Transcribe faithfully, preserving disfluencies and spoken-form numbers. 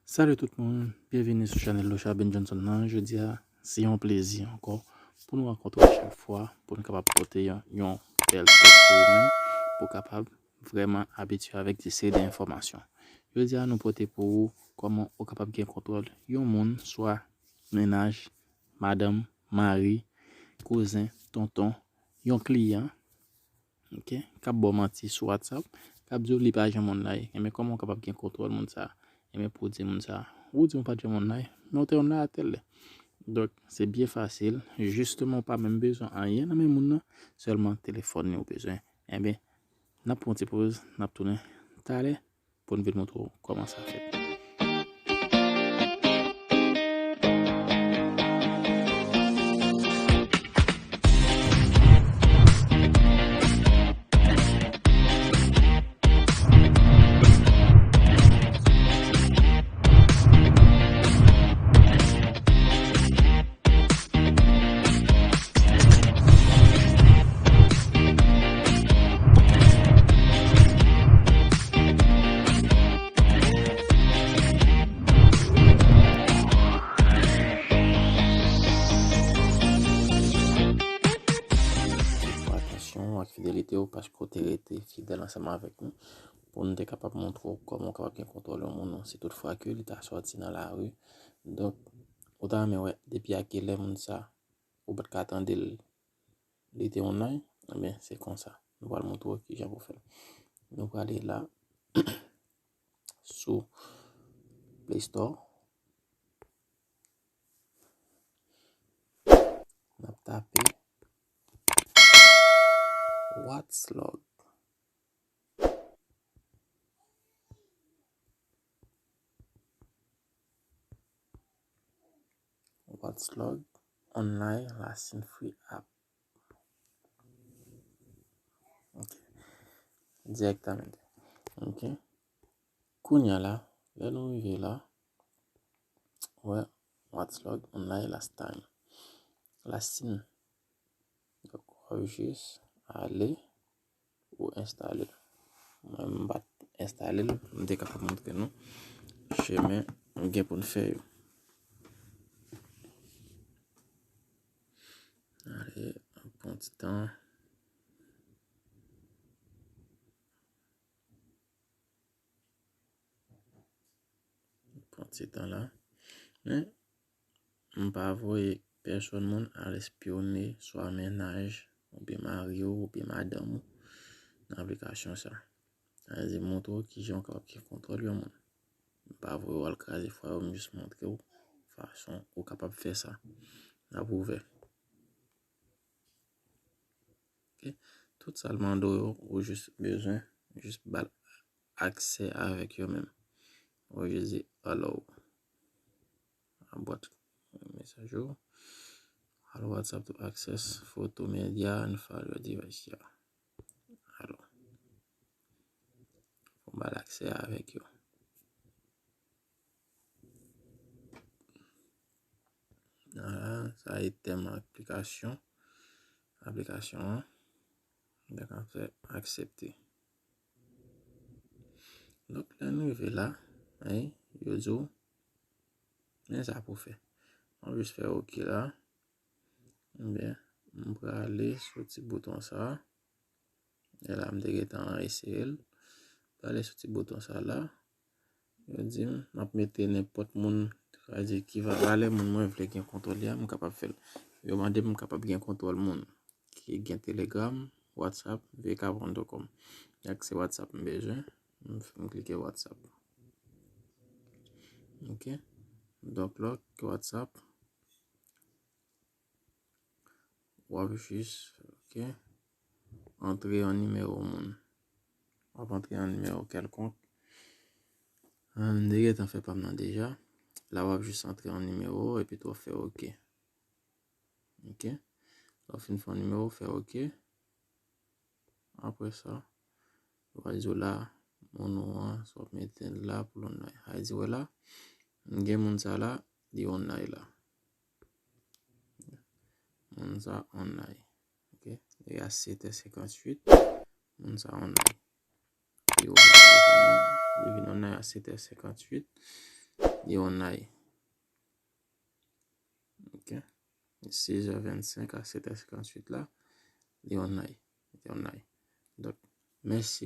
Salut tout moun, byenvini sou chanèl Lochaben Johnson nan. Jodi a, se yon plezi ankò pou nou rankontre chak fwa, pou nou kapab pote yon, yon bèl tèks pou ou menm, pou w kapab vrèman abitye avèk de seri de enfòmasyon. Jodi a, nou pote pou ou kòman ou kapab gen kontwòl yon moun, swa mennaj, madanm, mari, kouzen, tonton, yon kliyan, ok, k ap ba w manti sou WhatsApp, k ap di w li pa janm online. Enben, kòman w kapab gen kontwòl moun sa a? Enben, pou w di moun sa a, ou di w pa t janm online, men w te online a tèl lè. Donk, se byen fasil. Jisteman, w pa menm bezwen anyen nan men moun nan, sèlman telefòn li w bezwen. Enben, n ap pran yon ti poz, n ap tounen talè pou n vin montre w kòman sa fèt. Fè atansyon ak fidelite w, paske w te rete fidèl ansanm avèk nou, pou nou te kapab montre w kòman w kapab gen kontwòl yon moun, si toutfwa ke li ta sòti nan lari. Donk, ou ta renmen wè depi a kilè moun sa, ou pa t ka tande l, li te online, enben, se konsa. Nou pral montre w kijan pou fè l. Nou prale la, sou Play Store. N ap tape Watslog. Watslog Online Lastin Free App. Ok. Direktamente. Ok. Kounye a la, lè nou rive la, wè, Watslog Online Last Time. Lastin. Donk, w ap jis ale ou enstale l. Mwen, m pa t enstale l, m te kapab montre nou chemen nou gen pou n fè yo. Ale, pran ti tan. Pran ti tan la. Men, m pa voye pèsòn moun al espyone swa mennaj oubyen mari w oubyen madanm ou nan aplikasyon sa. Sa vle di montre w kijan w kapab gen kontwòl yon moun. M pa voye w al kraze fwa yo, m jis montre w fason ou kapab fè sa. N ap ouvè. Ok. Tout sa l mande w yo, ou jis bezwen, jis ba l aksè avèk yo menm. Ou jis di allow. About mesaj yo. Allow WhatsApp to access photo, media and file your device. Ya. Allow. Ou ba l aksè avèk yo. Vwala, sa e tèm aplikasyon. Aplikasyon an. Donk, n ap fè aksepte. Donk, lè n rive la, ey, yo di w, men sa pou fè. Mwen jis fè ok la. Ebyen, m prale sou ti bouton sa. E la, m te gentan eseye l. Prale sou ti bouton sa la. Yo di m, m ap mete nenpòt moun, sa vle di ki va-, valè moun mwen vle gen kontwòl li a, m kapab fè l. Yo mande m, m kapab gen kontwòl moun ki gen Telegram, WhatsApp, V K point com. Donk, se WhatsApp m bezwen. M, m klike WhatsApp. Ok. Donk, lè w klike WhatsApp, w ap jis, ok, antre yon nimewo moun. W ap antre yon nimewo kèlkonk. Ah, m te gentan fè pa m nan deja. La, w ap jis antre yon nimewo epi tou w ap fè ok. Ok. Lè w fin fè yon nimewo, fè ok. Apre sa, yo va di w la, moun ou an, sa w ap mete la pou l online. Sa vle di, wè la, m gen moun sa la, li online la. Moun sa online. Ok. Li a sèt è senkantuit. Moun sa online. Li vin online a sèt è senkantuit. Li online. Ok. Six heures vingt-cinq à sept heures cinquante-huit la. Li online. Li online. Donk, mèsi.